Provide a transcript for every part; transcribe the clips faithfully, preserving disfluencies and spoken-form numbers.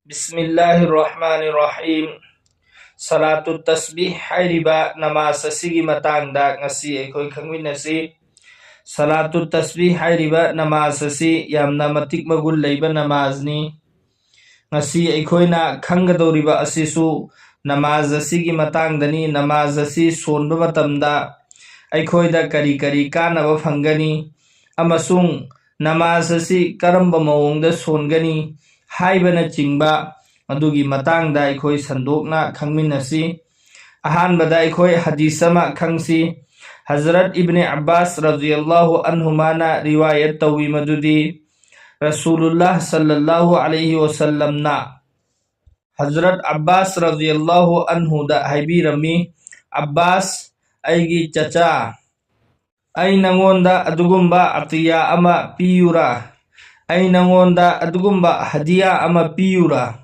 ꯕꯤꯁꯃꯤꯜꯂꯥꯍꯤꯔ ꯔꯍꯃꯥꯅꯤꯔ ꯔꯍꯤꯝ꯫ ꯁꯂꯥꯇꯨ ꯇꯁꯕꯤꯍ ꯍꯥꯏꯔꯤꯕ ꯅꯃꯥꯖ ꯑꯁꯤꯒꯤ ꯃꯇꯥꯡꯗ ꯉꯁꯤ ꯑꯩꯈꯣꯏ ꯈꯪꯃꯤꯟꯅꯁꯤ꯫ ꯁꯂꯥꯇꯨ ꯇꯁꯕꯤꯍ ꯍꯥꯏꯔꯤꯕ ꯅꯃꯥꯖ ꯑꯁꯤ ꯌꯥꯝꯅ ꯃꯇꯤꯛ ꯃꯒꯨꯟ ꯂꯩꯕ ꯅꯃꯥꯖꯅꯤ꯫ ꯉꯁꯤ ꯑꯩꯈꯣꯏꯅ ꯈꯪꯒꯗꯧꯔꯤꯕ ꯑꯁꯤꯁꯨ ꯅꯃꯥꯖ ꯑꯁꯤꯒꯤ ꯃꯇꯥꯡꯗꯅꯤ꯫ ꯅꯃꯥꯖ ꯑꯁꯤ ꯁꯣꯟꯕ ꯃꯇꯝꯗ ꯑꯩꯈꯣꯏꯗ ꯀꯔꯤ ꯀꯔꯤ ꯀꯥꯟꯅꯕ ꯐꯪꯒꯅꯤ ꯑꯃꯁꯨꯡ ꯅꯃꯥꯖ ꯑꯁꯤ ꯀꯔꯝꯕ ꯃꯑꯣꯡꯗ ꯁꯣꯟꯒꯅꯤ ꯍꯥꯏꯕꯅꯆꯤꯡꯕ ꯑꯗꯨꯒꯤ ꯃꯇꯥꯡꯗ ꯑꯩꯈꯣꯏ ꯁꯟꯗꯣꯛꯅ ꯈꯪꯃꯤꯟꯅꯁꯤ꯫ ꯑꯍꯥꯟꯕꯗ ꯑꯩꯈꯣꯏ ꯍꯗꯤꯁ ꯑꯃ ꯈꯪꯁꯤ꯫ ꯍꯖꯔꯠ ꯏꯕꯅꯦ ꯑꯕꯥꯁ ꯔꯖꯤꯌꯜꯂꯥꯍꯨ ꯑꯟꯍꯨꯃꯥꯅ ꯔꯤꯋꯥꯌꯠ ꯇꯧꯏ ꯃꯗꯨꯗꯤ ꯔꯁꯨꯂꯨꯜꯂꯥꯍ ꯁꯜꯂꯜꯂꯥꯍꯨ ꯑꯂꯩꯍꯤ ꯋꯁꯜꯂꯝꯅ ꯍꯖꯔꯠ ꯑꯕꯥꯁ ꯔꯖꯤꯌꯜꯂꯥꯍꯨ ꯑꯟꯍꯨꯗ ꯍꯥꯏꯕꯤꯔꯝꯃꯤ, "ꯑꯕꯥꯁ, ꯑꯩꯒꯤ ꯆꯆꯥ, ꯑꯩ ꯅꯉꯣꯟꯗ ꯑꯗꯨꯒꯨꯝꯕ ꯑꯇꯤꯌꯥ ꯑꯃ ꯄꯤꯌꯨꯔꯥ? ꯑꯩ ꯅꯉꯣꯟꯗ ꯑꯗꯨꯒꯨꯝꯕ ꯍꯗꯤꯌꯥ ꯑꯃ ꯄꯤꯌꯨꯔꯥ?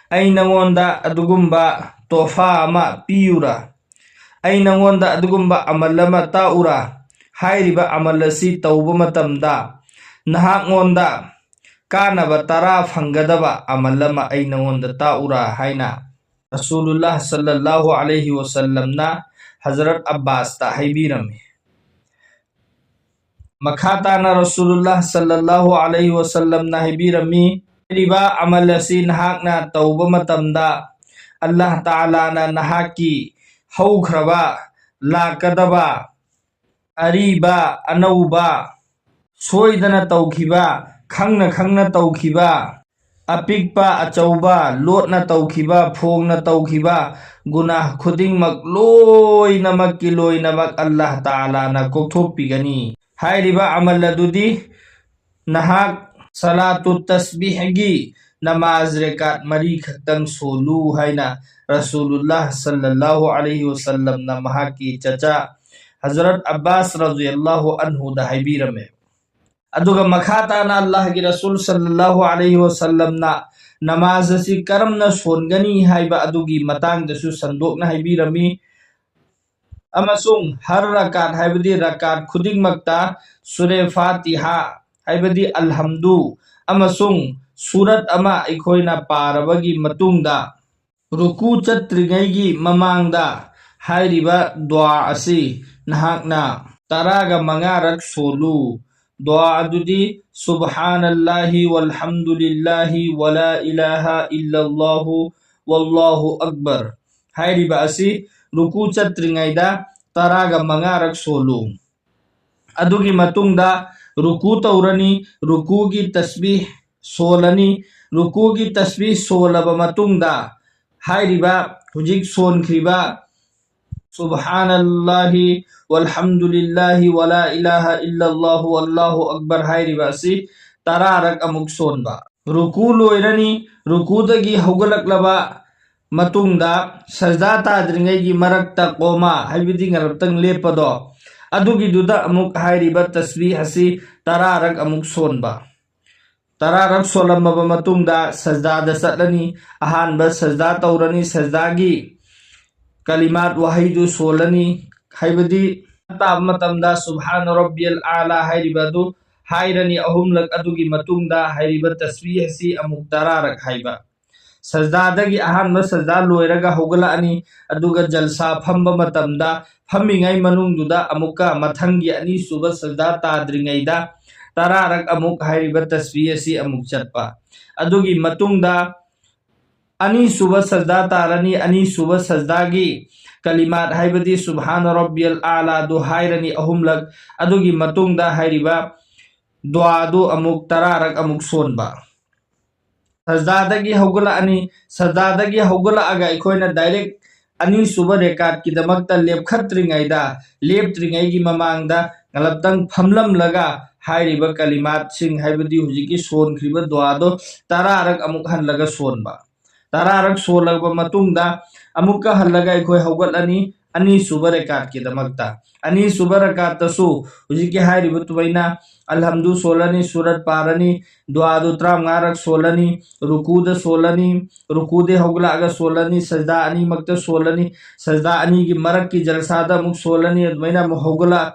ꯑꯩ ꯅꯉꯣꯟꯗ ꯑꯗꯨꯒꯨꯝꯕ ꯇꯣꯐꯥ ꯑꯃ ꯄꯤꯌꯨꯔꯥ? ꯑꯩ ꯅꯉꯣꯟꯗ ꯑꯗꯨꯒꯨꯝꯕ ꯑꯃꯜ ꯑꯃ ꯇꯥꯛꯎꯔꯥ? ꯍꯥꯏꯔꯤꯕ ꯑꯃꯜ ꯑꯁꯤ ꯇꯧꯕ ꯃꯇꯝꯗ ꯅꯍꯥꯛꯉꯣꯟꯗ ꯀꯥꯟꯅꯕ ꯇꯔꯥ ꯐꯪꯒꯗꯕ ꯑꯃꯜ ꯑꯃ ꯑꯩ ꯅꯉꯣꯟꯗ ꯇꯥꯛꯎꯔꯥ?" ꯍꯥꯏꯅ ꯔꯁꯨꯂꯨꯜꯂꯥꯍ ꯁꯜꯂꯜꯂꯥꯍꯨ ꯑꯂꯩꯍꯤ ꯋꯁꯜꯂꯝꯅ ꯍꯖꯔꯠ ꯑꯕꯥꯁꯇ ꯍꯥꯏꯕꯤꯔꯝꯃꯤ꯫ ꯃꯈꯥ ꯇꯥꯅ ꯔꯁꯨꯂꯨꯜꯂꯥꯍ ꯁꯜꯂꯜꯂꯥꯍꯨ ꯑꯂꯩꯍꯤ ꯋꯁꯜꯂꯝꯅ ꯍꯥꯏꯕꯤꯔꯝꯃꯤ, "ꯍꯥꯏꯔꯤꯕ ꯑꯃꯜ ꯑꯁꯤ ꯅꯍꯥꯛꯅ ꯇꯧꯕ ꯃꯇꯝꯗ ꯑꯜꯂꯥꯍ ꯇꯥꯂꯥꯅ ꯅꯍꯥꯛꯀꯤ ꯍꯧꯈ꯭ꯔꯕ, ꯂꯥꯛꯀꯗꯕ, ꯑꯔꯤꯕ, ꯑꯅꯧꯕ, ꯁꯣꯏꯗꯅ ꯇꯧꯈꯤꯕ, ꯈꯪꯅ ꯈꯪꯅ ꯇꯧꯈꯤꯕ, ꯑꯄꯤꯛꯄ ꯑꯆꯧꯕ, ꯂꯣꯠꯅ ꯇꯧꯈꯤꯕ, ꯐꯣꯡꯅ ꯇꯧꯈꯤꯕ ꯒꯨꯅꯥꯍ ꯈꯨꯗꯤꯡꯃꯛ ꯂꯣꯏꯅꯃꯛꯀꯤ ꯂꯣꯏꯅꯃꯛ ꯑꯜꯂꯥꯍ ꯇꯥꯂꯥꯅ ꯀꯣꯛꯊꯣꯛꯄꯤꯒꯅꯤ꯫ ꯍꯥꯏꯔꯤꯕ ꯑꯃꯜ ꯑꯗꯨꯗꯤ ꯅꯍꯥꯛ ꯁꯂꯥꯇꯨ ꯇꯁꯕꯤꯍꯒꯤ ꯅꯃꯥꯖ ꯔꯦꯀꯥꯠ ꯃꯔꯤ ꯈꯛꯇꯪ ꯁꯣꯜꯂꯨ" ꯍꯥꯏꯅ ꯔꯁꯨꯂꯨꯜꯂꯥꯍ ꯁꯜꯂꯜꯂꯥꯍꯨ ꯑꯂꯩꯍꯤ ꯋꯁꯜꯂꯝꯅ ꯃꯍꯥꯛꯀꯤ ꯆꯆꯥ ꯍꯖꯔꯠ ꯑꯕꯥꯁ ꯔꯖꯤꯌꯜꯂꯥꯍꯨ ꯑꯟꯍꯨꯗ ꯍꯥꯏꯕꯤꯔꯝꯃꯦ꯫ ꯑꯗꯨꯒ ꯃꯈꯥ ꯇꯥꯅ ꯑꯜꯂꯥꯍꯒꯤ ꯔꯁꯨꯜ ꯁꯜꯂꯜꯂꯥꯍꯨ ꯑꯂꯩꯍꯤ ꯋꯁꯜꯂꯝꯅ ꯅꯃꯥꯖ ꯑꯁꯤ ꯀꯔꯝꯅ ꯁꯣꯟꯒꯅꯤ ꯍꯥꯏꯕ ꯑꯗꯨꯒꯤ ꯃꯇꯥꯡꯗꯁꯨ ꯁꯟꯗꯣꯛꯅ ꯍꯥꯏꯕꯤꯔꯝꯃꯤ꯫ ꯑꯃꯁꯨꯡ ꯍꯔ ꯔꯀꯥꯠ ꯍꯥꯏꯕꯗꯤ ꯔꯀꯥꯠ ꯈꯨꯗꯤꯡꯃꯛꯇ ꯁꯨꯔꯦ ꯐꯥꯇꯤꯍꯥ ꯍꯥꯏꯕꯗꯤ ꯑꯜꯍꯝꯗꯨ ꯑꯃꯁꯨꯡ ꯁꯨꯔꯠ ꯑꯃ ꯑꯩꯈꯣꯏꯅ ꯄꯥꯔꯕꯒꯤ ꯃꯇꯨꯡꯗ, ꯔꯨꯀꯨ ꯆꯠꯇ꯭ꯔꯤꯉꯩꯒꯤ ꯃꯃꯥꯡꯗ ꯍꯥꯏꯔꯤꯕ ꯗꯨꯋꯥ ꯑꯁꯤ ꯅꯍꯥꯛꯅ ꯇꯔꯥꯒ ꯃꯉꯥꯔꯛ ꯁꯣꯜꯂꯨ꯫ ꯗꯨꯋꯥ ꯑꯗꯨꯗꯤ "ꯁꯨꯕꯍꯥꯅꯜꯂꯥꯍꯤ ꯋꯜꯍꯝꯗꯨꯂꯤꯜꯂꯥꯍꯤ ꯋꯂꯥ ꯏꯂꯥꯍ ꯏꯜꯂꯜꯂꯥꯍꯨ ꯋꯜꯂꯥꯍꯨ ꯑꯛꯕꯔ" ꯍꯥꯏꯔꯤꯕ ꯑꯁꯤ ꯔꯨꯀꯨ ꯆꯠꯇ꯭ꯔꯤꯉꯩꯗ ꯇꯔꯥꯒ ꯃꯉꯥꯔꯛ ꯁꯣꯜꯂꯨ꯫ ꯑꯗꯨꯒꯤ ꯃꯇꯨꯡꯗ ꯔꯨꯀꯨ ꯇꯧꯔꯅꯤ, ꯔꯨꯀꯨꯒꯤ ꯇꯁꯕꯤꯍ ꯁꯣꯜꯂꯅꯤ꯫ ꯔꯨꯀꯨꯒꯤ ꯇꯁꯕꯤꯍ ꯁꯣꯜꯂꯕ ꯃꯇꯨꯡꯗ ꯍꯥꯏꯔꯤꯕ ꯍꯧꯖꯤꯛ ꯁꯣꯟꯈ꯭ꯔꯤꯕ "ꯁꯨꯕꯍꯥꯅꯜꯂꯥꯍꯤ ꯋꯜꯍꯝꯗꯨꯂꯤꯜꯂꯥꯍꯤ ꯋꯂꯥ ꯏꯂꯥꯍ ꯏꯜꯂꯜꯂꯥꯍꯨ ꯋꯜꯂꯥꯍꯨ ꯑꯛꯕꯔ" ꯍꯥꯏꯔꯤꯕ ꯑꯁꯤ ꯇꯔꯥꯔꯛ ꯑꯃꯨꯛ ꯁꯣꯟꯕ꯫ ꯔꯨꯀꯨ ꯂꯣꯏꯔꯅꯤ, ꯔꯨꯀꯨꯗꯒꯤ ꯍꯧꯒꯠꯂꯛꯂꯕ ꯃꯇꯨꯡꯗ ꯁꯖꯗꯥ ꯇꯥꯗ꯭ꯔꯤꯉꯩꯒꯤ ꯃꯔꯛꯇ ꯀꯣꯃꯥ ꯍꯥꯏꯕꯗꯤ ꯉꯥꯏꯍꯥꯛꯇꯪ ꯂꯦꯞꯄꯗꯣ, ꯑꯗꯨꯒꯤꯗꯨꯗ ꯑꯃꯨꯛ ꯍꯥꯏꯔꯤꯕ ꯇꯁꯕꯤꯍ ꯑꯁꯤ ꯇꯔꯥꯔꯛ ꯑꯃꯨꯛ ꯁꯣꯟꯕ꯫ ꯇꯔꯥꯔꯛ ꯁꯣꯜꯂꯝꯃꯕ ꯃꯇꯨꯡꯗ ꯁꯖꯗꯥꯗ ꯆꯠꯂꯅꯤ꯫ ꯑꯍꯥꯟꯕ ꯁꯖꯗꯥ ꯇꯧꯔꯅꯤ, ꯁꯖꯗꯥꯒꯤ ꯀꯂꯤꯃꯥꯠ ꯋꯥꯍꯩꯗꯨ ꯁꯣꯜꯂꯅꯤ, ꯍꯥꯏꯕꯗꯤ ꯇꯥꯕ ꯃꯇꯝꯗ "ꯁꯨꯕꯍꯥꯅ ꯔꯕꯤꯌꯜ ꯑꯥꯂꯥ" ꯍꯥꯏꯔꯤꯕ ꯑꯗꯨ ꯍꯥꯏꯔꯅꯤ ꯑꯍꯨꯝꯂꯛ꯫ ꯑꯗꯨꯒꯤ ꯃꯇꯨꯡꯗ ꯍꯥꯏꯔꯤꯕ ꯇꯁꯕꯤꯍ ꯑꯁꯤ ꯑꯃꯨꯛ ꯇꯔꯥꯔꯛ ꯍꯥꯏꯕ꯫ ꯁꯖꯗꯥꯗꯒꯤ ꯑꯍꯥꯟꯕ ꯁꯖꯗꯥ ꯂꯣꯏꯔꯒ ꯍꯧꯒꯠꯂꯛꯑꯅꯤ, ꯑꯗꯨꯒ ꯖꯜꯁꯥ ꯐꯝꯕ ꯃꯇꯝꯗ ꯐꯝꯃꯤꯉꯩ ꯃꯅꯨꯡꯗꯨꯗ ꯑꯃꯨꯛꯀ ꯃꯊꯪꯒꯤ ꯑꯅꯤꯁꯨꯕ ꯁꯖꯗꯥ ꯇꯥꯗ꯭ꯔꯤꯉꯩꯗ ꯇꯔꯥꯔꯛ ꯑꯃꯨꯛ ꯍꯥꯏꯔꯤꯕ ꯇꯁꯕꯤꯍ ꯑꯁꯤ ꯑꯃꯨꯛ ꯆꯠꯄ꯫ ꯑꯗꯨꯒꯤ ꯃꯇꯨꯡꯗ ꯑꯅꯤꯁꯨꯕ ꯁꯖꯗꯥ ꯇꯥꯔꯅꯤ, ꯑꯅꯤꯁꯨꯕ ꯁꯖꯗꯥꯒꯤ ꯀꯂꯤꯃꯥꯠ ꯍꯥꯏꯕꯗꯤ "ꯁꯨꯕꯍꯥꯅ ꯔꯕꯤꯌꯜ ꯑꯥꯂꯥ" ꯑꯗꯨ ꯍꯥꯏꯔꯅꯤ ꯑꯍꯨꯝꯂꯛ꯫ ꯑꯗꯨꯒꯤ ꯃꯇꯨꯡꯗ ꯍꯥꯏꯔꯤꯕ ꯗꯨꯋꯥꯗꯨ ꯑꯃꯨꯛ ꯇꯔꯥꯔꯛ ꯑꯃꯨꯛ ꯁꯣꯟꯕ꯫ ꯁꯖꯗꯥꯗꯒꯤ ꯍꯧꯒꯠꯂꯛꯑꯅꯤ꯫ ꯁꯖꯗꯥꯗꯒꯤ ꯍꯧꯒꯠꯂꯛꯑꯒ ꯑꯩꯈꯣꯏꯅ ꯗꯥꯏꯔꯦꯛ ꯑꯅꯤꯁꯨꯕ ꯔꯦꯀꯥꯠꯀꯤꯗꯃꯛꯇ ꯂꯦꯞꯈꯠꯇ꯭ꯔꯤꯉꯩꯗ, ꯂꯦꯞꯇ꯭ꯔꯤꯉꯩꯒꯤ ꯃꯃꯥꯡꯗ ꯉꯥꯛꯇꯪ ꯐꯝꯂꯝꯂꯒ ꯍꯥꯏꯔꯤꯕ ꯀꯂꯤꯃꯥꯠꯁꯤꯡ, ꯍꯥꯏꯕꯗꯤ ꯍꯧꯖꯤꯛꯀꯤ ꯁꯣꯟꯈ꯭ꯔꯤꯕ ꯗꯨꯋꯥꯗꯣ ꯇꯔꯥꯔꯛ ꯑꯃꯨꯛ ꯍꯜꯂꯒ ꯁꯣꯟꯕ꯫ ꯇꯔꯥꯔꯛ ꯁꯣꯜꯂꯕ ꯃꯇꯨꯡꯗ ꯑꯃꯨꯛꯀ ꯍꯜꯂꯒ ꯑꯩꯈꯣꯏ ꯍꯧꯒꯠꯂꯅꯤ ꯑꯅꯤꯁꯨꯕ ꯔꯦꯀꯥꯠꯀꯤꯗꯃꯛꯇ꯫ ꯑꯅꯤꯁꯨꯕ ꯔꯦꯀꯥꯠꯇꯁꯨ ꯍꯧꯖꯤꯛꯀꯤ ꯍꯥꯏꯔꯤꯕ ꯑꯗꯨꯃꯥꯏꯅ ꯑꯜꯍꯝꯗꯨ ꯁꯣꯜꯂꯅꯤ, ꯁꯨꯔꯠ ꯄꯥꯔꯅꯤ, ꯗꯨꯋꯥꯗꯨ ꯇꯔꯥꯃꯉꯥꯔꯛ ꯁꯣꯜꯂꯅꯤ, ꯔꯨꯀꯨꯗ ꯁꯣꯜꯂꯅꯤ, ꯔꯨꯀꯨꯗꯩ ꯍꯧꯒꯠꯂꯛꯑꯒ ꯁꯣꯜꯂꯅꯤ, ꯁꯖꯗꯥ ꯑꯅꯤꯃꯛꯇ ꯁꯣꯜꯂꯅꯤ, ꯁꯖꯗꯥ ꯑꯅꯤꯒꯤ ꯃꯔꯛꯀꯤ ꯖꯜꯁꯥꯗ ꯑꯃꯨꯛ ꯁꯣꯜꯂꯅꯤ, ꯑꯗꯨꯃꯥꯏꯅ ꯑꯃꯨꯛ ꯍꯧꯒꯠꯂꯛ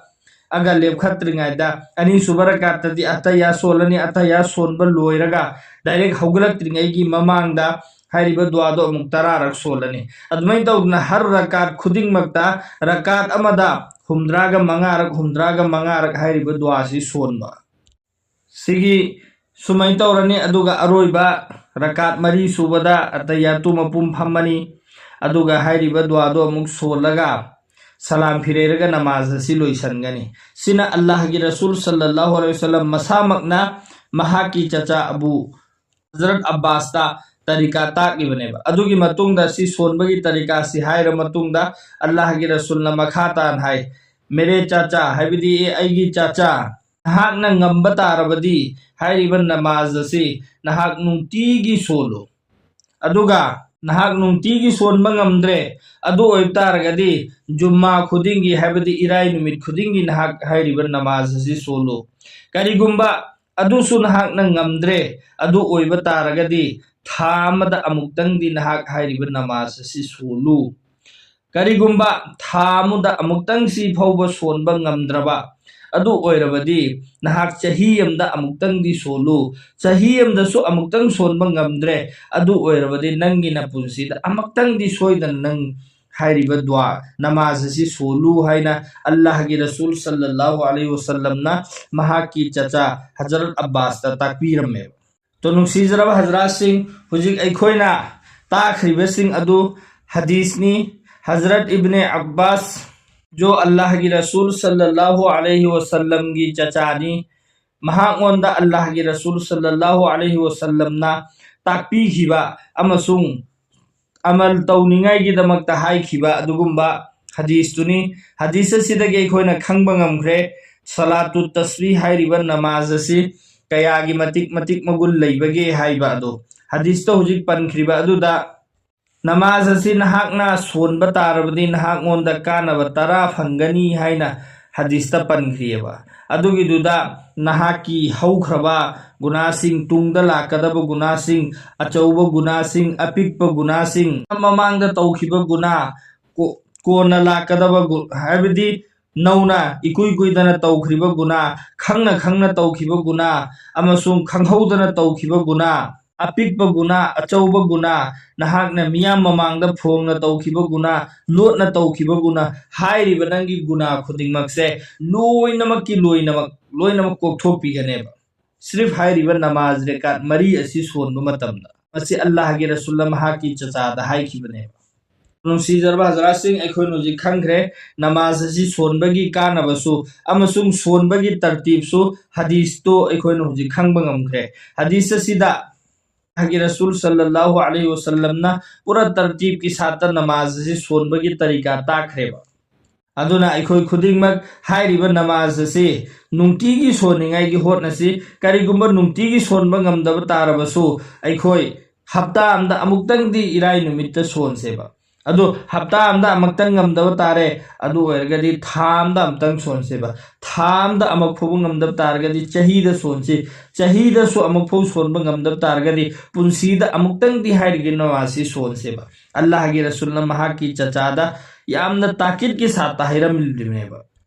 ꯑꯒ ꯂꯦꯞꯈꯠꯇ꯭ꯔꯤꯉꯩꯗ ꯑꯅꯤꯁꯨꯕ ꯔꯀꯥꯠꯇꯗꯤ ꯑꯇꯌꯥ ꯁꯣꯜꯂꯅꯤ꯫ ꯑꯇꯌꯥ ꯁꯣꯟꯕ ꯂꯣꯏꯔꯒ direct ꯍꯧꯒꯠꯂꯛꯇ꯭ꯔꯤꯉꯩꯒꯤ ꯃꯃꯥꯡꯗ ꯍꯥꯏꯔꯤꯕ ꯗꯨꯋꯥꯗꯣ ꯑꯃꯨꯛ ꯇꯔꯥꯔꯛ ꯁꯣꯜꯂꯅꯤ꯫ ꯑꯗꯨꯃꯥꯏꯅ ꯇꯧꯗꯅ ꯍꯔ ꯔꯀꯥꯠ ꯈꯨꯗꯤꯡꯃꯛꯇ ꯔꯀꯥꯠ ꯑꯃꯗ ꯍꯨꯝꯗ꯭ꯔꯥꯒ ꯃꯉꯥꯔꯛ, ꯍꯨꯝꯗ꯭ꯔꯥꯒ ꯃꯉꯥꯔꯛ ꯍꯥꯏꯔꯤꯕ ꯗꯨꯋꯥꯁꯤ ꯁꯣꯟꯕ꯫ ꯁꯤꯒꯤ ꯁꯨꯃꯥꯏꯅ ꯇꯧꯔꯅꯤ꯫ ꯑꯗꯨꯒ ꯑꯔꯣꯏꯕ ꯔꯀꯥꯠ ꯃꯔꯤ ꯁꯨꯕꯗ ꯑꯇꯌꯥꯇꯨ ꯃꯄꯨꯝ ꯐꯝꯃꯅꯤ꯫ ꯑꯗꯨꯒ ꯍꯥꯏꯔꯤꯕ ꯗꯨꯋꯥꯗꯣ ꯑꯃꯨꯛ ꯁꯣꯜꯂꯒ ꯁꯂꯥꯝ ꯐꯤꯔꯩꯔꯒ ꯅꯃꯥꯖ ꯑꯁꯤ ꯂꯣꯏꯁꯤꯟꯒꯅꯤ꯫ ꯁꯤꯅ ꯑꯜꯂꯥꯍꯒꯤ ꯔꯁꯨꯜ ꯁꯜꯂꯜꯂꯥꯍꯨ ꯑꯂꯩꯍꯤ ꯋꯁꯜꯂꯝ ꯃꯁꯥꯃꯛꯅ ꯃꯍꯥꯛꯀꯤ ꯆꯆꯥ ꯑꯕꯨ ꯍꯖꯔꯠ ꯑꯕꯥꯁꯇ ꯇꯔꯤꯀꯥ ꯇꯥꯛꯂꯤꯕꯅꯦꯕ꯫ ꯑꯗꯨꯒꯤ ꯃꯇꯨꯡꯗ ꯁꯤ ꯁꯣꯟꯕꯒꯤ ꯇꯔꯤꯀꯥꯁꯤ ꯍꯥꯏꯔ ꯃꯇꯨꯡꯗ ꯑꯜꯂꯥꯍꯒꯤ ꯔꯁꯨꯜꯅ ꯃꯈꯥ ꯇꯥꯅ ꯍꯥꯏ, "ꯃꯦꯔꯦ ꯆꯥꯆꯥ", ꯍꯥꯏꯕꯗꯤ "ꯑꯦ ꯑꯩꯒꯤ ꯆꯥꯆꯥ, ꯅꯍꯥꯛꯅ ꯉꯝꯕ ꯇꯥꯔꯕꯗꯤ ꯍꯥꯏꯔꯤꯕ ꯅꯃꯥꯖ ꯑꯁꯤ ꯅꯍꯥꯛ ꯅꯨꯡꯇꯤꯒꯤ ꯁꯣꯜꯂꯨ꯫ ꯑꯗꯨꯒ ꯅꯍꯥꯛ ꯅꯨꯡꯇꯤꯒꯤ ꯁꯣꯟꯕ ꯉꯝꯗ꯭ꯔꯦ, ꯑꯗꯨ ꯑꯣꯏꯕ ꯇꯥꯔꯒꯗꯤ ꯖꯨꯝꯃꯥ ꯈꯨꯗꯤꯡꯒꯤ, ꯍꯥꯏꯕꯗꯤ ꯏꯔꯥꯏ ꯅꯨꯃꯤꯠ ꯈꯨꯗꯤꯡꯒꯤ ꯅꯍꯥꯛ ꯍꯥꯏꯔꯤꯕ ꯅꯃꯥꯖ ꯑꯁꯤ ꯁꯣꯜꯂꯨ꯫ ꯀꯔꯤꯒꯨꯝꯕ ꯑꯗꯨꯁꯨ ꯅꯍꯥꯛꯅ ꯉꯝꯗ꯭ꯔꯦ, ꯑꯗꯨ ꯑꯣꯏꯕ ꯇꯥꯔꯒꯗꯤ ꯊꯥ ꯑꯃꯗ ꯑꯃꯨꯛꯇꯪꯗꯤ ꯅꯍꯥꯛ ꯍꯥꯏꯔꯤꯕ ꯅꯃꯥꯖ ꯑꯁꯤ ꯁꯣꯜꯂꯨ꯫ ꯀꯔꯤꯒꯨꯝꯕ ꯊꯥ ꯑꯃꯗ ꯑꯃꯨꯛꯇꯪ ꯁꯤ ꯐꯥꯎꯕ ꯁꯣꯟꯕ ꯉꯝꯗ꯭ꯔꯕ ꯑꯗꯨ ꯑꯣꯏꯔꯕꯗꯤ ꯅꯍꯥꯛ ꯆꯍꯤ ꯑꯃꯗ ꯑꯃꯨꯛꯇꯪꯗꯤ ꯁꯣꯜꯂꯨ꯫ ꯆꯍꯤ ꯑꯃꯗꯁꯨ ꯑꯃꯨꯛꯇꯪ ꯁꯣꯟꯕ ꯉꯝꯗ꯭ꯔꯦ, ꯑꯗꯨ ꯑꯣꯏꯔꯕꯗꯤ ꯅꯪꯒꯤ ꯅꯄꯨꯟꯁꯤꯗ ꯑꯃꯨꯛꯇꯪꯗꯤ ꯁꯣꯏꯗꯅ ꯅꯪ ꯍꯥꯏꯔꯤꯕ ꯗꯨꯋꯥ ꯅꯃꯥꯖ ꯑꯁꯤ ꯁꯣꯜꯂꯨ ꯍꯥꯏꯅ ꯑꯜꯂꯥꯍꯒꯤ ꯔꯁꯨꯜ ꯁꯜꯂꯜꯂꯥꯍꯨ ꯑꯂꯩꯍꯤ ꯋꯁꯜꯂꯝꯅ ꯃꯍꯥꯛꯀꯤ ꯆꯆꯥ ꯍꯖꯔꯠ ꯑꯕꯥꯁꯇ ꯇꯥꯛꯄꯤꯔꯝꯃꯦꯕ꯫ ꯇꯣ ꯅꯨꯡꯁꯤꯖꯔꯕ ꯍꯖꯔꯥꯠꯁꯤꯡ, ꯍꯧꯖꯤꯛ ꯑꯩꯈꯣꯏꯅ ꯇꯥꯈ꯭ꯔꯤꯕꯁꯤꯡ ꯑꯗꯨ ꯍꯗꯤꯁꯅꯤ꯫ ꯍꯖꯔꯠ ꯏꯕꯅꯦ ꯑꯕꯥꯁ, ꯖꯣ ꯑꯜꯂꯥꯍꯒꯤ ꯔꯁꯨꯜ ꯁꯜꯂꯜꯂꯥꯍꯨ ꯑꯂꯩꯍꯤ ꯋꯁꯜꯂꯝꯒꯤ ꯆꯆꯥꯅꯤ, ꯃꯍꯥꯛꯉꯣꯟꯗ ꯑꯜꯂꯥꯍꯒꯤ ꯔꯁꯨꯜ ꯁꯜꯂꯜꯂꯥꯍꯨ ꯑꯂꯩꯍꯤ ꯋꯁꯜꯂꯝꯅ ꯇꯥꯛꯄꯤꯈꯤꯕ ꯑꯃꯁꯨꯡ ꯑꯃꯜ ꯇꯧꯅꯤꯡꯉꯥꯏꯒꯤꯗꯃꯛꯇ ꯍꯥꯏꯈꯤꯕ ꯑꯗꯨꯒꯨꯝꯕ ꯍꯗꯤꯁꯇꯨꯅꯤ꯫ ꯍꯗꯤꯁ ꯑꯁꯤꯗꯒꯤ ꯑꯩꯈꯣꯏꯅ ꯈꯪꯕ ꯉꯝꯈ꯭ꯔꯦ, ꯁꯂꯥꯇꯨ ꯇꯁꯕꯤ ꯍꯥꯏꯔꯤꯕ ꯅꯃꯥꯖ ꯑꯁꯤ ꯀꯌꯥꯒꯤ ꯃꯇꯤꯛ ꯃꯇꯤꯛ ꯃꯒꯨꯟ ꯂꯩꯕꯒꯦ ꯍꯥꯏꯕ ꯑꯗꯨ꯫ ꯍꯗꯤꯁꯇ ꯍꯧꯖꯤꯛ ꯄꯟꯈ꯭ꯔꯤꯕ ꯑꯗꯨꯗ ꯅꯃꯥꯖ ꯑꯁꯤ ꯅꯍꯥꯛꯅ ꯁꯣꯟꯕ ꯇꯥꯔꯕꯗꯤ ꯅꯍꯥꯛꯉꯣꯟꯗ ꯀꯥꯟꯅꯕ ꯇꯔꯥ ꯐꯪꯒꯅꯤ ꯍꯥꯏꯅ ꯍꯗꯤꯁꯇ ꯄꯟꯈ꯭ꯔꯤꯑꯕ꯫ ꯑꯗꯨꯒꯤꯗꯨꯗ ꯅꯍꯥꯛꯀꯤ ꯍꯧꯈ꯭ꯔꯕ ꯒꯨꯅꯥꯁꯤꯡ, ꯇꯨꯡꯗ ꯂꯥꯛꯀꯗꯕ ꯒꯨꯅꯥꯁꯤꯡ, ꯑꯆꯧꯕ ꯒꯨꯅꯥꯁꯤꯡ, ꯑꯄꯤꯛꯄ ꯒꯨꯅꯥꯁꯤꯡ, ꯃꯃꯥꯡꯗ ꯇꯧꯈꯤꯕ ꯒꯨꯅꯥ, ꯀꯣ-, ꯀꯣꯟꯅ ꯂꯥꯛꯀꯗꯕ ꯒꯨ-, ꯍꯥꯏꯕꯗꯤ ꯅꯧꯅ ꯏꯀꯨꯏ ꯀꯨꯏꯗꯅ ꯇꯧꯈ꯭ꯔꯤꯕ ꯒꯨꯅꯥ, ꯈꯪꯅ ꯈꯪꯅ ꯇꯧꯈꯤꯕ ꯒꯨꯅꯥ, ꯑꯃꯁꯨꯡ ꯈꯪꯍꯧꯗꯅ ꯇꯧꯈꯤꯕ ꯒꯨꯅꯥ, ꯑꯄꯤꯛꯄ ꯒꯨꯅꯥ, ꯑꯆꯧꯕ ꯒꯨꯅꯥ, ꯅꯍꯥꯛꯅ ꯃꯤꯌꯥꯝ ꯃꯃꯥꯡꯗ ꯐꯣꯡꯅ ꯇꯧꯈꯤꯕ ꯒꯨꯅꯥ, ꯂꯣꯠꯅ ꯇꯧꯈꯤꯕ ꯒꯨꯅꯥ, ꯍꯥꯏꯔꯤꯕ ꯅꯪꯒꯤ ꯒꯨꯅꯥ ꯈꯨꯗꯤꯡꯃꯛꯁꯦ ꯂꯣꯏꯅꯃꯛꯀꯤ ꯂꯣꯏꯅꯃꯛ, ꯂꯣꯏꯅꯃꯛ ꯀꯣꯛꯊꯣꯛꯄꯤꯒꯅꯦꯕ꯫ ꯁꯤꯔꯤꯐ ꯍꯥꯏꯔꯤꯕ ꯅꯃꯥꯖ ꯔꯦꯀꯥꯠ ꯃꯔꯤ ꯑꯁꯤ ꯁꯣꯟꯕ ꯃꯇꯝꯗ꯫ ꯃꯁꯤ ꯑꯜꯂꯥꯍꯒꯤ ꯔꯁꯨꯜꯅ ꯃꯍꯥꯛꯀꯤ ꯆꯆꯥꯗ ꯍꯥꯏꯈꯤꯕꯅꯦꯕ꯫ ꯅꯨꯡꯁꯤꯖꯔꯕ ꯍꯖꯔꯥꯠꯁꯤꯡ, ꯑꯩꯈꯣꯏꯅ ꯍꯧꯖꯤꯛ ꯈꯪꯈ꯭ꯔꯦ ꯅꯃꯥꯖ ꯑꯁꯤ ꯁꯣꯟꯕꯒꯤ ꯀꯥꯟꯅꯕꯁꯨ ꯑꯃꯁꯨꯡ ꯁꯣꯟꯕꯒꯤ ꯇꯔꯇꯤꯞꯁꯨ ꯍꯗꯤꯁꯇꯣ ꯑꯩꯈꯣꯏꯅ ꯍꯧꯖꯤꯛ ꯈꯪꯕ ꯉꯝꯈ꯭ꯔꯦ꯫ ꯍꯗꯤꯁ ꯑꯁꯤꯗ ꯑꯜꯂꯥꯍꯒꯤ ꯔꯁꯨꯜ ꯁꯜꯂꯜꯂꯥꯍꯨ ꯑꯂꯩꯍꯤ ꯋꯁꯜꯂꯝꯅ ꯄꯨꯔꯥ ꯇꯔꯇꯤꯞꯀꯤ ꯁꯥꯠꯇ ꯅꯃꯥꯖ ꯑꯁꯤ ꯁꯣꯟꯕꯒꯤ ꯇꯔꯤꯀꯥ ꯇꯥꯛꯈ꯭ꯔꯦꯕ꯫ ꯑꯗꯨꯅ ꯑꯩꯈꯣꯏ ꯈꯨꯗꯤꯡꯃꯛ ꯍꯥꯏꯔꯤꯕ ꯅꯃꯥꯖ ꯑꯁꯤ ꯅꯨꯡꯇꯤꯒꯤ ꯁꯣꯟꯅꯤꯡꯉꯥꯏꯒꯤ ꯍꯣꯠꯅꯁꯤ꯫ ꯀꯔꯤꯒꯨꯝꯕ ꯅꯨꯡꯇꯤꯒꯤ ꯁꯣꯟꯕ ꯉꯝꯗꯕ ꯇꯥꯔꯕꯁꯨ ꯑꯩꯈꯣꯏ ꯍꯞꯇꯥ ꯑꯃꯗ ꯑꯃꯨꯛꯇꯪꯗꯤ ꯏꯔꯥꯏ ꯅꯨꯃꯤꯠꯇ ꯁꯣꯟꯁꯦꯕ꯫ ꯑꯗꯨ ꯍꯞꯇꯥ ꯑꯃꯗ ꯑꯃꯨꯛꯇꯪ ꯉꯝꯗꯕ ꯇꯥꯔꯦ, ꯑꯗꯨ ꯑꯣꯏꯔꯒꯗꯤ ꯊꯥ ꯑꯃꯗ ꯑꯃꯨꯛꯇꯪ ꯁꯣꯟꯁꯦꯕ꯫ ꯊꯥ ꯑꯃꯗ ꯑꯃꯨꯛ ꯐꯥꯎꯕ ꯉꯝꯗꯕ ꯇꯥꯔꯒꯗꯤ ꯆꯍꯤꯗ ꯁꯣꯟꯁꯤ꯫ ꯆꯍꯤꯗꯁꯨ ꯑꯃꯨꯛ ꯐꯥꯎ ꯁꯣꯟꯕ ꯉꯝꯗꯕ ꯇꯥꯔꯒꯗꯤ ꯄꯨꯟꯁꯤꯗ ꯑꯃꯨꯛꯇꯪꯗꯤ ꯍꯥꯏꯔꯤꯕ ꯅꯃꯥꯖꯁꯤ ꯁꯣꯟꯁꯦꯕ꯫ ꯑꯜꯂꯥꯍꯒꯤ ꯔꯁꯨꯜꯅ ꯃꯍꯥꯛꯀꯤ ꯆꯆꯥꯗ ꯌꯥꯝꯅ ꯇꯥꯀꯤꯠꯀꯤ ꯁꯥꯠꯇ ꯍꯥꯏꯔꯝꯂꯤꯕꯅꯦꯕ꯫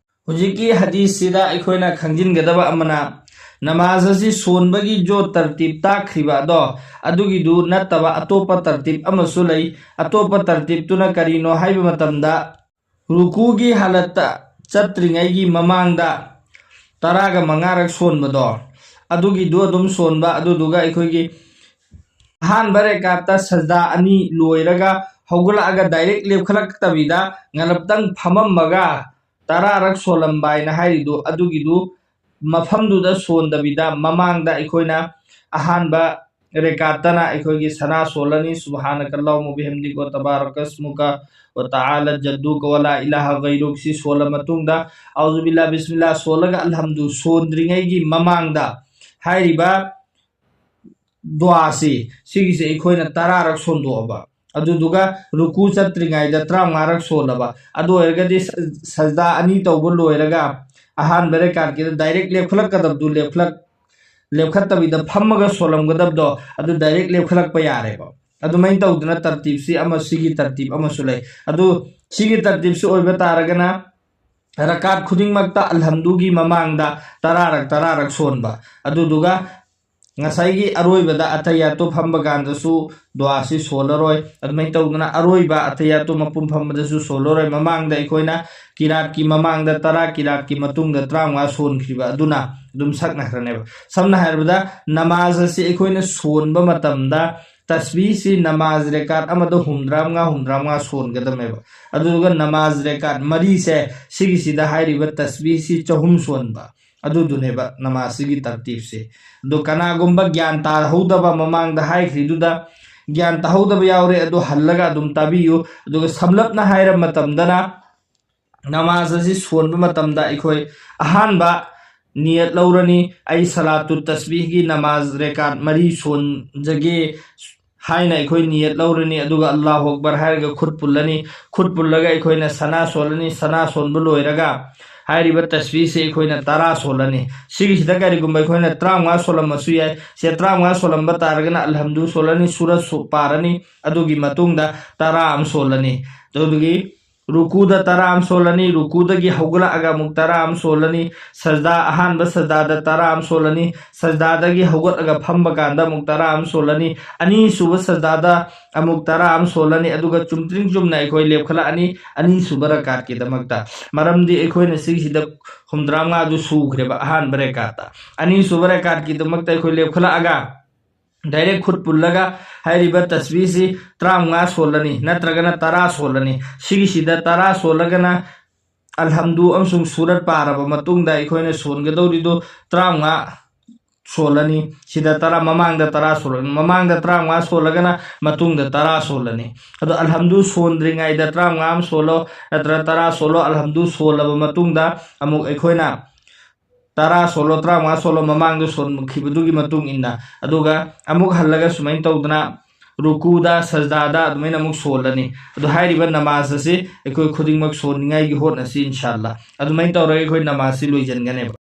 ꯍꯧꯖꯤꯛꯀꯤ ꯍꯗꯤꯁꯁꯤꯗ ꯑꯩꯈꯣꯏꯅ ꯈꯪꯖꯤꯟꯒꯗꯕ ꯑꯃꯅ, ꯅꯃꯥꯖ ꯑꯁꯤ ꯁꯣꯟꯕꯒꯤ ꯖꯣ ꯇꯔꯇꯤꯞ ꯇꯥꯛꯈ꯭ꯔꯤꯕ ꯑꯗꯣ, ꯑꯗꯨꯒꯤꯗꯨ ꯅꯠꯇꯕ ꯑꯇꯣꯞꯄ ꯇꯔꯇꯤꯞ ꯑꯃꯁꯨ ꯂꯩ꯫ ꯑꯇꯣꯞꯄ ꯇꯔꯇꯤꯞꯇꯨꯅ ꯀꯔꯤꯅꯣ ꯍꯥꯏꯕ ꯃꯇꯝꯗ, ꯔꯨꯀꯨꯒꯤ ꯍꯥꯂꯠꯇ ꯆꯠꯇ꯭ꯔꯤꯉꯩꯒꯤ ꯃꯃꯥꯡꯗ ꯇꯔꯥꯒ ꯃꯉꯥꯔꯛ ꯁꯣꯟꯕꯗꯣ, ꯑꯗꯨꯒꯤꯗꯨ ꯑꯗꯨꯝ ꯁꯣꯟꯕ꯫ ꯑꯗꯨꯗꯨꯒ ꯑꯩꯈꯣꯏꯒꯤ ꯑꯍꯥꯟꯕ ꯔꯦꯀꯥꯠꯇ ꯁꯖꯗꯥ ꯑꯅꯤ ꯂꯣꯏꯔꯒ ꯍꯧꯒꯠꯂꯛꯑꯒ ꯗꯥꯏꯔꯦꯛ ꯂꯦꯞꯈꯠꯂꯛꯇꯕꯤꯗ ꯉꯥꯂꯞꯇꯪ ꯐꯝꯃꯝꯃꯒ ꯇꯔꯥꯔꯛ ꯁꯣꯜꯂꯝꯕ ꯍꯥꯏꯅ ꯍꯥꯏꯔꯤꯗꯨ, ꯑꯗꯨꯒꯤꯗꯨ ꯃꯐꯝꯗꯨꯗ ꯁꯣꯟꯗꯕꯤꯗ ꯃꯃꯥꯡꯗ ꯑꯩꯈꯣꯏꯅ ꯑꯍꯥꯟꯕ ꯔꯦꯀꯥꯠꯇꯅ ꯑꯩꯈꯣꯏꯒꯤ ꯁꯅꯥ ꯁꯣꯜꯂꯅꯤ, ꯁꯨꯕꯍꯥꯅꯀꯜꯂꯥꯍꯨꯝꯃ ꯕꯤꯍꯝꯗꯤꯀ ꯋ ꯇꯕꯥꯔꯀꯁꯃꯨꯀ ꯋ ꯇꯥꯂꯥ ꯖꯗꯨꯀ ꯋ ꯂꯥ ꯏꯂꯥꯍ ꯒꯩꯔꯨꯛ꯫ ꯁꯤ ꯁꯣꯜꯂ ꯃꯇꯨꯡꯗ ꯑꯥꯎꯖꯨꯕꯤꯜꯂꯥ ꯕꯤꯁꯃꯤꯜꯂꯥ ꯁꯣꯜꯂꯒ ꯑꯜꯍꯝꯗꯨ ꯁꯣꯟꯗ꯭ꯔꯤꯉꯩꯒꯤ ꯃꯃꯥꯡꯗ ꯍꯥꯏꯔꯤꯕ ꯗꯨꯋꯥꯁꯤ, ꯁꯤꯒꯤꯁꯦ ꯑꯩꯈꯣꯏꯅ ꯇꯔꯥꯔꯛ ꯁꯣꯟꯗꯣꯛꯑꯕ, ꯑꯗꯨꯗꯨꯒ ꯔꯨꯀꯨ ꯆꯠꯇ꯭ꯔꯤꯉꯩꯗ ꯇꯔꯥꯃꯉꯥꯔꯛ ꯁꯣꯜꯂꯕ, ꯑꯗꯨ ꯑꯣꯏꯔꯒꯗꯤ ꯁ-, ꯁꯖꯗꯥ ꯑꯅꯤ ꯇꯧꯕ ꯂꯣꯏꯔꯒ ꯑꯍꯥꯟꯕ ꯔꯦꯀꯥꯠꯀꯤꯗ ꯗꯥꯏꯔꯦꯛ ꯂꯦꯞꯈꯠꯂꯛꯀꯗꯕꯗꯨ ꯂꯦꯞꯈꯠꯂꯛ-, ꯂꯦꯞꯈꯠꯇꯕꯤꯗ ꯐꯝꯃꯒ ꯁꯣꯜꯂꯝꯒꯗꯕꯗꯣ, ꯑꯗꯨ ꯗꯥꯏꯔꯦꯛ ꯂꯦꯞꯈꯠꯂꯛꯄ ꯌꯥꯔꯦꯕ꯫ ꯑꯗꯨꯃꯥꯏꯅ ꯇꯧꯗꯅ ꯇꯔꯇꯤꯞꯁꯤ ꯑꯃ, ꯁꯤꯒꯤ ꯇꯔꯇꯤꯞ ꯑꯃꯁꯨ ꯂꯩ꯫ ꯑꯗꯨ ꯁꯤꯒꯤ ꯇꯔꯇꯤꯞꯁꯤ ꯑꯣꯏꯕ ꯇꯥꯔꯒꯅ ꯔꯀꯥꯠ ꯈꯨꯗꯤꯡꯃꯛꯇ ꯑꯜꯍꯝꯗꯨꯒꯤ ꯃꯃꯥꯡꯗ ꯇꯔꯥꯔꯛ ꯇꯔꯥꯔꯛ ꯁꯣꯟꯕ꯫ ꯑꯗꯨꯗꯨꯒ ꯉꯁꯥꯏꯒꯤ ꯑꯔꯣꯏꯕꯗ ꯑꯇꯍꯤꯌꯥꯇꯨ ꯐꯝꯕ ꯀꯥꯟꯗꯁꯨ ꯗꯨꯋꯥꯁꯤ ꯁꯣꯜꯂꯔꯣꯏ꯫ ꯑꯗꯨꯃꯥꯏꯅ ꯇꯧꯗꯅ ꯑꯔꯣꯏꯕ ꯑꯇꯍꯤꯌꯥꯇꯨ ꯃꯄꯨꯝ ꯐꯝꯕꯗꯁꯨ ꯁꯣꯜꯂꯔꯣꯏ꯫ ꯃꯃꯥꯡꯗ ꯑꯩꯈꯣꯏꯅ ꯀꯤꯔꯥꯠꯀꯤ ꯃꯃꯥꯡꯗ ꯇꯔꯥ, ꯀꯤꯔꯥꯠꯀꯤ ꯃꯇꯨꯡꯗ ꯇꯔꯥꯃꯉꯥ ꯁꯣꯟꯈꯤꯕ ꯑꯗꯨꯅ ꯑꯗꯨꯝ ꯁꯛꯅꯈ꯭ꯔꯅꯦꯕ꯫ ꯁꯝꯅ ꯍꯥꯏꯔꯕꯗ ꯅꯃꯥꯖ ꯑꯁꯤ ꯑꯩꯈꯣꯏꯅ ꯁꯣꯟꯕ ꯃꯇꯝꯗ ꯇꯁꯕꯤꯁꯤ ꯅꯃꯥꯖ ꯔꯦꯀꯥꯠ ꯑꯃꯗ ꯍꯨꯝꯗ꯭ꯔꯥ ꯃꯉꯥ, ꯍꯨꯝꯗ꯭ꯔꯥ ꯃꯉꯥ ꯁꯣꯟꯒꯗꯕꯅꯦꯕ꯫ ꯑꯗꯨꯗꯨꯒ ꯅꯃꯥꯖ ꯔꯦꯀꯥꯠ ꯃꯔꯤꯁꯦ ꯁꯤꯒꯤꯁꯤꯗ ꯍꯥꯏꯔꯤꯕ ꯇꯁꯕꯤꯁꯤ ꯆꯍꯨꯝ ꯁꯣꯟꯕ꯫ ꯑꯗꯨꯗꯨꯅꯦꯕ ꯅꯃꯥꯖꯁꯤꯒꯤ ꯇꯔꯇꯤꯞꯁꯦ꯫ ꯑꯗꯣ ꯀꯅꯥꯒꯨꯝꯕ ꯒ꯭ꯌꯥꯟ ꯇꯥꯍꯧꯗꯕ, ꯃꯃꯥꯡꯗ ꯍꯥꯏꯈ꯭ꯔꯤꯗꯨꯗ ꯒ꯭ꯌꯥꯟ ꯇꯥꯍꯧꯗꯕ ꯌꯥꯎꯔꯦ, ꯑꯗꯨ ꯍꯜꯂꯒ ꯑꯗꯨꯝ ꯇꯥꯕꯤꯌꯨ꯫ ꯑꯗꯨꯒ ꯁꯝꯂꯞꯅ ꯍꯥꯏꯔ ꯃꯇꯝꯗꯅ ꯅꯃꯥꯖ ꯑꯁꯤ ꯁꯣꯟꯕ ꯃꯇꯝꯗ ꯑꯩꯈꯣꯏ ꯑꯍꯥꯟꯕ ꯅꯤꯌꯠ ꯂꯧꯔꯅꯤ, "ꯑꯩ ꯁꯂꯥꯇꯨ ꯇꯁꯕꯤꯍꯒꯤ ꯅꯃꯥꯖ ꯔꯦꯀꯥꯠ ꯃꯔꯤ ꯁꯣꯟꯖꯒꯦ" ꯍꯥꯏꯅ ꯑꯩꯈꯣꯏ ꯅꯤꯌꯠ ꯂꯧꯔꯅꯤ꯫ ꯑꯗꯨꯒ "ꯑꯜꯂꯥꯍꯨ ꯑꯛꯕꯔ" ꯍꯥꯏꯔꯒ ꯈꯨꯠ ꯄꯨꯜꯂꯅꯤ꯫ ꯈꯨꯠ ꯄꯨꯜꯂꯒ ꯑꯩꯈꯣꯏꯅ ꯁꯅꯥ ꯁꯣꯜꯂꯅꯤ꯫ ꯁꯅꯥ ꯁꯣꯟꯕ ꯂꯣꯏꯔꯒ ꯍꯥꯏꯔꯤꯕ ꯇꯁꯕꯤꯁꯦ ꯑꯩꯈꯣꯏꯅ ꯇꯔꯥ ꯁꯣꯜꯂꯅꯤ꯫ ꯁꯤꯒꯤꯁꯤꯗ ꯀꯔꯤꯒꯨꯝꯕ ꯑꯩꯈꯣꯏꯅ ꯇꯔꯥꯃꯉꯥ ꯁꯣꯜꯂꯝꯃꯁꯨ ꯌꯥꯏ꯫ ꯁꯦ ꯇꯔꯥꯃꯉꯥ ꯁꯣꯜꯂꯝꯕ ꯇꯥꯔꯒꯅ ꯑꯜꯍꯝꯗꯨ ꯁꯣꯜꯂꯅꯤ, ꯁꯨꯔꯠ ꯁꯨ-, ꯄꯥꯔꯅꯤ꯫ ꯑꯗꯨꯒꯤ ꯃꯇꯨꯡꯗ ꯇꯔꯥ ꯑꯃ ꯁꯣꯜꯂꯅꯤ꯫ ꯑꯗꯨꯗꯨꯒꯤ ꯔꯨꯀꯨꯗ ꯇꯔꯥ ꯑꯃ ꯁꯣꯜꯂꯅꯤ, ꯔꯨꯀꯨꯗꯒꯤ ꯍꯧꯒꯠꯂꯛꯑꯒ ꯑꯃꯨꯛ ꯇꯔꯥ ꯑꯃ ꯁꯣꯜꯂꯅꯤ, ꯁꯖꯗꯥ, ꯑꯍꯥꯟꯕ ꯁꯖꯗꯥꯗ ꯇꯔꯥ ꯑꯃ ꯁꯣꯜꯂꯅꯤ, ꯁꯖꯗꯥꯗꯒꯤ ꯍꯧꯒꯠꯂꯒ ꯐꯝꯕ ꯀꯥꯟꯗ ꯑꯃꯨꯛ ꯇꯔꯥ ꯑꯃ ꯁꯣꯜꯂꯅꯤ, ꯑꯅꯤꯁꯨꯕ ꯁꯖꯗꯥꯗ ꯑꯃꯨꯛ ꯇꯔꯥ ꯑꯃ ꯁꯣꯜꯂꯅꯤ, ꯑꯗꯨꯒ ꯆꯨꯝꯗ꯭ꯔꯤꯡ ꯆꯨꯝꯅ ꯑꯩꯈꯣꯏ ꯂꯦꯞꯈꯠꯂꯛꯑꯅꯤ ꯑꯅꯤꯁꯨꯕ ꯔꯀꯥꯠꯀꯤꯗꯃꯛꯇ꯫ ꯃꯔꯝꯗꯤ ꯑꯩꯈꯣꯏꯅ ꯁꯤꯒꯤꯁꯤꯗ ꯍꯨꯝꯗ꯭ꯔꯥ ꯃꯉꯥꯗꯨ ꯁꯨꯈ꯭ꯔꯦꯕ ꯑꯍꯥꯟꯕ ꯔꯀꯥꯠꯇ꯫ ꯑꯅꯤꯁꯨꯕ ꯔꯀꯥꯠꯀꯤꯗꯃꯛꯇ ꯑꯩꯈꯣꯏ ꯂꯦꯞꯈꯠꯂꯛꯑꯒ ꯗꯥꯏꯔꯦꯛ ꯈꯨꯠ ꯄꯨꯜꯂꯒ ꯍꯥꯏꯔꯤꯕ ꯇꯁꯕꯤꯁꯤ ꯇꯔꯥꯃꯉꯥ ꯁꯣꯜꯂꯅꯤ, ꯅꯠꯇ꯭ꯔꯒꯅ ꯇꯔꯥ ꯁꯣꯜꯂꯅꯤ꯫ ꯁꯤꯒꯤꯁꯤꯗ ꯇꯔꯥ ꯁꯣꯜꯂꯒꯅ ꯑꯜꯍꯝꯗꯨ ꯑꯃꯁꯨꯡ ꯁꯨꯔꯠ ꯄꯥꯔꯕ ꯃꯇꯨꯡꯗ ꯑꯩꯈꯣꯏꯅ ꯁꯣꯟꯒꯗꯧꯔꯤꯗꯨ ꯇꯔꯥꯃꯉꯥ ꯁꯣꯜꯂꯅꯤ꯫ ꯁꯤꯗ ꯇꯔꯥ, ꯃꯃꯥꯡꯗ ꯇꯔꯥ ꯁꯣꯜꯂꯅꯤ, ꯃꯃꯥꯡꯗ ꯇꯔꯥꯃꯉꯥ ꯁꯣꯜꯂꯒꯅ ꯃꯇꯨꯡꯗ ꯇꯔꯥ ꯁꯣꯜꯂꯅꯤ꯫ ꯑꯗꯣ ꯑꯜꯍꯝꯗꯨ ꯁꯣꯟꯗ꯭ꯔꯤꯉꯩꯗ ꯇꯔꯥꯃꯉꯥ ꯑꯃ ꯁꯣꯜꯂꯣ, ꯅꯠꯇ꯭ꯔꯒ ꯇꯔꯥ ꯁꯣꯜꯂꯣ꯫ ꯑꯜꯍꯝꯗꯨ ꯁꯣꯜꯂꯕ ꯃꯇꯨꯡꯗ ꯑꯃꯨꯛ ꯑꯩꯈꯣꯏꯅ ꯇꯔꯥ ꯁꯣꯜꯂꯣ, ꯇꯔꯥꯃꯉꯥ ꯁꯣꯜꯂꯣ, ꯃꯃꯥꯡꯗ ꯁꯣꯟꯈꯤꯕꯗꯨꯒꯤ ꯃꯇꯨꯡ ꯏꯟꯅ꯫ ꯑꯗꯨꯒ ꯑꯃꯨꯛ ꯍꯜꯂꯒ ꯁꯨꯃꯥꯏꯅ ꯇꯧꯗꯅ ꯔꯨꯀꯨꯗ, ꯁꯖꯗꯥꯗ ꯑꯗꯨꯃꯥꯏꯅ ꯑꯃꯨꯛ ꯁꯣꯜꯂꯅꯤ꯫ ꯑꯗꯣ ꯍꯥꯏꯔꯤꯕ ꯅꯃꯥꯖ ꯑꯁꯤ ꯑꯩꯈꯣꯏ ꯈꯨꯗꯤꯡꯃꯛ ꯁꯣꯟꯅꯤꯡꯉꯥꯏꯒꯤ ꯍꯣꯠꯅꯁꯤ, ꯏꯟꯁꯥ ꯑꯜꯂꯥ꯫ ꯑꯗꯨꯃꯥꯏꯅ ꯇꯧꯔꯒ ꯑꯩꯈꯣꯏ ꯅꯃꯥꯖꯁꯤ ꯂꯣꯏꯁꯤꯟꯒꯅꯦꯕ꯫